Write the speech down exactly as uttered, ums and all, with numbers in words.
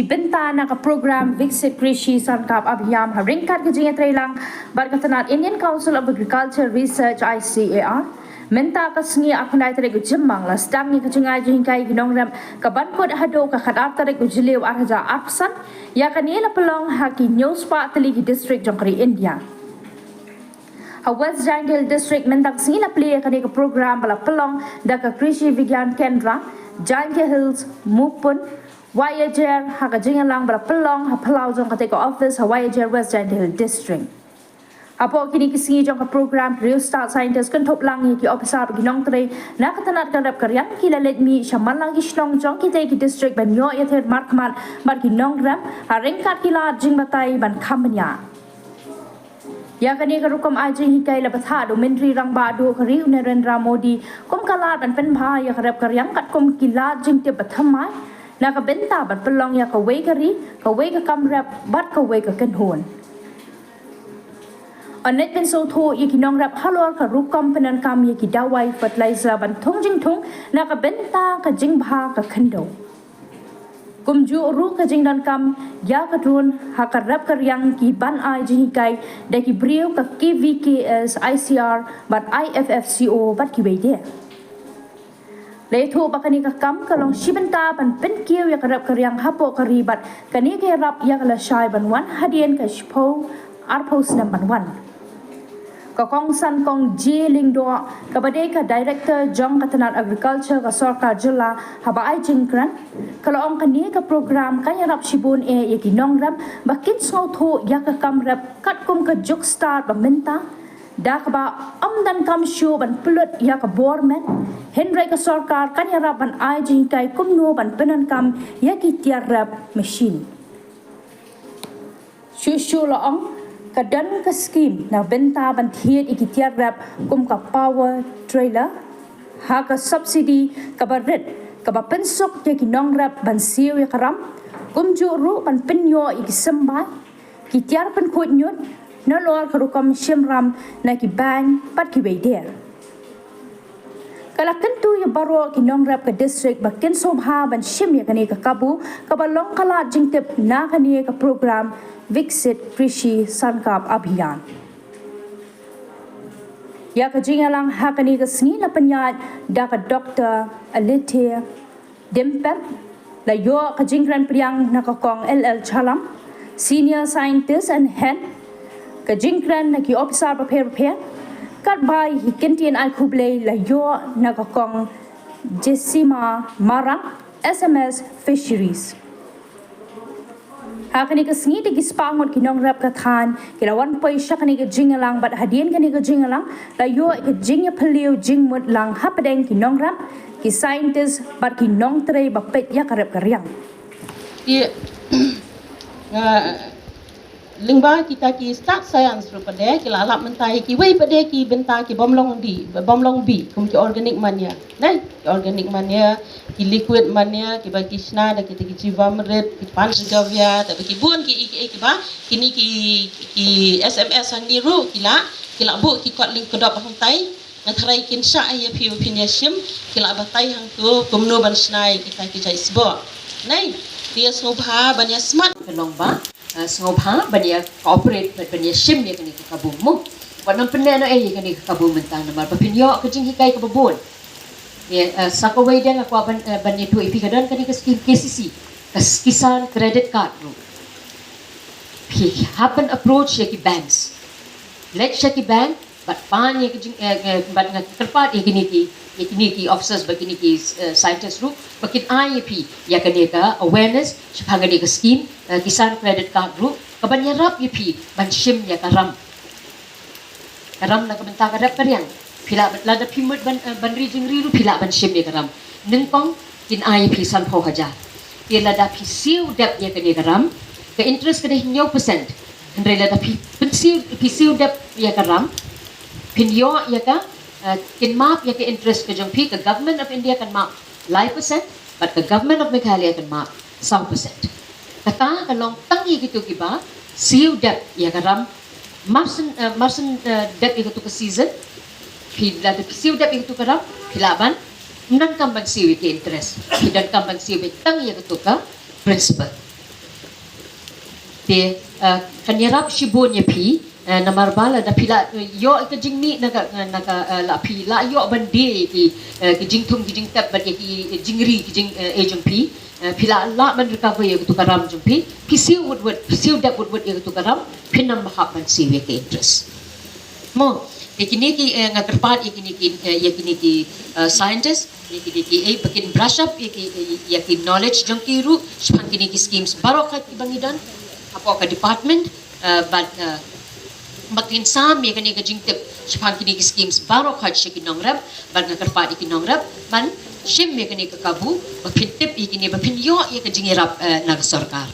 Bynta na ka program Viksit Krishi Sankalp Abhiyan ha ryngkat ka jingïatreilang bad ka tnat Indian Council of Agriculture Research, I C A R. Mynta ka sngi arphew khyndai tarik u Jymmang la sdang ïa ka jingai jinghikai ki nongrep kaban kut haduh ka khatar tarik u Jylliew arhajar arphew san. Ïa kane la pynlong ha ki hynñiew spah tylli ki district jong ka ri India. Ha West Jaintia Hills District mynta ka sngi la plie ïa kane ka program ba la pynlong da ka Krishi Vigyan Kendra, Jaintia Hills, Mukpun, Wahiajer ha ka jingïalang ba la pynlong ha phyllaw jong katei ka office ha Wahiajer, West Jaintia Hills District. Hapoh kine ki sngi jong ka program, ki riewstad scientist kynthup lang ïa ki ophisar bad ki nongtrei na ka tnat ka rep ka riang ki la leit mih sha man la ki shnong jong kitei ki district ban ïoh ïathir markhmat bad ki nongrep ha ryngkat ki lad jingbatai ban kham bniah. Ïa kane ka rukom ai jinghikai la bthah da u Myntri Rangbah Duh ka ri u Narendra Modi kum ka lad ban pynbha ïa ka rep ka riang katkum ki lad jingtip bathymmai na ka bynta ban pynlong ïa kawei ka ri, kawei ka kam rep bad kawei ka kynhun. Yn leit pynsngewthuh ïa ki nongrep halor ka rukom pyndonkam ïa ki dawai fertilizer ban thung jingthung na ka bynta ka jingbha ka khyndew. Kumjuh ruh ka jingdonkam ïa ka drone ha ka rep ka riang kiban ai jinghikai da ki briew ka K V K S, I C R bad I F F C O bad kiwei de. La ïathuh ba kane ka kam ka long shi bynta ban pynkiew ïa ka rep ka riang hapoh ka ri bad kane ka ïarap ïa ka lashai ban wan hadien ka shiphew arphew snem ban wan. Ka Kong Sankong J Lyngdoh kaba dei ka Director jong ka tnat Agriculture ka Sorkar Jylla haba ai jingkren, ka la ong kane ka program kan ïarap shibun eh ïa ki nongrep ba kin sngewthuh ïa ka kam rep katkum ka juk stad ba mynta, da kaba ym donkam shuh ban pynlut ïa ka bor met, hynrei ka sorkar kan ïarap ban ai jinghikai kumno ban pyndonkam ïa ki tiar rep machine. Shuh shuh la ong, ka don ka skim na bynta ban thied ïa ki tiar rep kum ka power trailer ha ka subsidy kaba rit, kaba pynsuk ïa ki nongrep ban siew ïa ka ram, kumjuh ruh ban pynïoh ïa ki symbai, ki tiar pynkhuid ñiut, nalor ka rukom shim ram na ki bank bad kiwei de. Ka la kyntu ïa baroh ki nongrep ka district ba kin sngewbha ban shim ïa kane ka kabu kaba long ka lad jingtip na kane ka program Viksit Krishi Sankalp Abhiyan. Ïa ka jingïalang ha kane ka sngi la pynïaid da ka Doctor Alithe Dimper, la ïoh ka jingkren pdiang na ka Kong L L Chalam, Senior Scientist and Head, ka jingkren na ki ophisar bapher bapher, katba ïa ki kyntien ai khublei la ïoh na ka Kong Jessima Marak, S M S Fisheries. Ha kane ka sngi da ki spah ngut ki nongrep ka thaiñ ki la wan poi sha kane ka jingïalang bad hadien kane ka jingïalang la ïoh ka jingïaphylliew jingmut lang hapdeng ki nongrep, ki scientist bad ki nongtrei ba peit ïa ka rep ka riang. Ki nga lyngba kita ki stad science ruh pat de ki la lap mynta ïa kiwei pat de ki bynta ki bym long di bym long bih kum ki organic manure. Nai, ki organic manure, ki liquid manure, kiba ki shna da kita ki Jivamrit, ki Panchgavya, da ki bun ki ki kiba kini ki ki S M S hangne ruh ki la ki la buh ki kot link kdop hangtai. Nga tharai kin shah ïa phi ba phin ïa shim, ki la batai hangto kumno ban shna ïa kita ki jait sboh. Nai, phi ïa sngewbha ban ïa smat. Ka long ba sngewbha ban ïa cooperate bad ban ïa shim ïa kane ka kabu mo. Wat nang pyneh noh ïa kane ka kabu mynta namar ba phin ïoh ka jinghikai kaba bun. Ïa sa kawei de nga kwah ban ban ïathuh ïa phi ka don kane ka skim K C C, ka Kisan Credit Card ruh. Phi hap ban approach ïa ki banks. Leit sha ki bank bad pan ïa ka jing bad nga kyrpad ïa kine ki ïa kine ki officers bad kine ki scientist ruh ba kin ai ïa phi ïa kane ka awareness shaphang kane ka skim Kisan Credit Card ruh kaban ïarap ïa phi ban shim ïa ka ram. Ka ram na ka bynta ka rep ka riang. Phi lah lada phi mut ban ban ri jingri ruh phi lah ban shim ïa ka ram. Nyngkong kin ai ïa phi sanphew hajar. Te lada phi siew dep ïa kane ka ram ka interest ka dei hynñiew percent. Hynrei lada phi pynsiew phi siew dep ïa ka ram phin ïoh ïa ka kin map ïa ka interest ka jong phi, ka Government of India kan map lai percent bad ka Government of Meghalaya kan map saw percent. Kata ka long tang ïa kito kiba siew dep ïa ka ram marsien marsien dep ïa kito ka season. Phi lada phi siew dep ïa kito ka ram phi lah ban ym donkam ban siew ïa ka interest, phi donkam ban siew beit tang ïa kito ka principal. Te kan ïarap shibun ïa phi, namar ba lada phi la ïoh ka jingmih na ka, na ka, la phi la ïoh ban die ïa ki, ki jingthung ki jingtep bad ïa ki jingri ki jingeh jong phi, phi la lah ban recover ïa katu ka ram jong phi, phi siew wut wut, phi siew dep wut wut ïa katu ka ram, phin ym hap ban siew ïa ka interest. Mo, ïa kine ki, nga kyrpad ïa kine ki, ïa kine ki scientist, ïa kine ki, eh, ba kin brush up ïa ki, ïa ki knowledge jong ki ruh shaphang kine ki schemes baroh khat kiba ngi don hapoh ka department, bad ba kin sam ïa kane ka jingtip shaphang kine ki schemes baroh khat sha ki nongrep, bad nga kyrpad ïa ki nongrep ban shim ïa kane ka kabu ba phin tip ïa kine, ba phin ïoh ïa ka jingïarap na ka sorkar.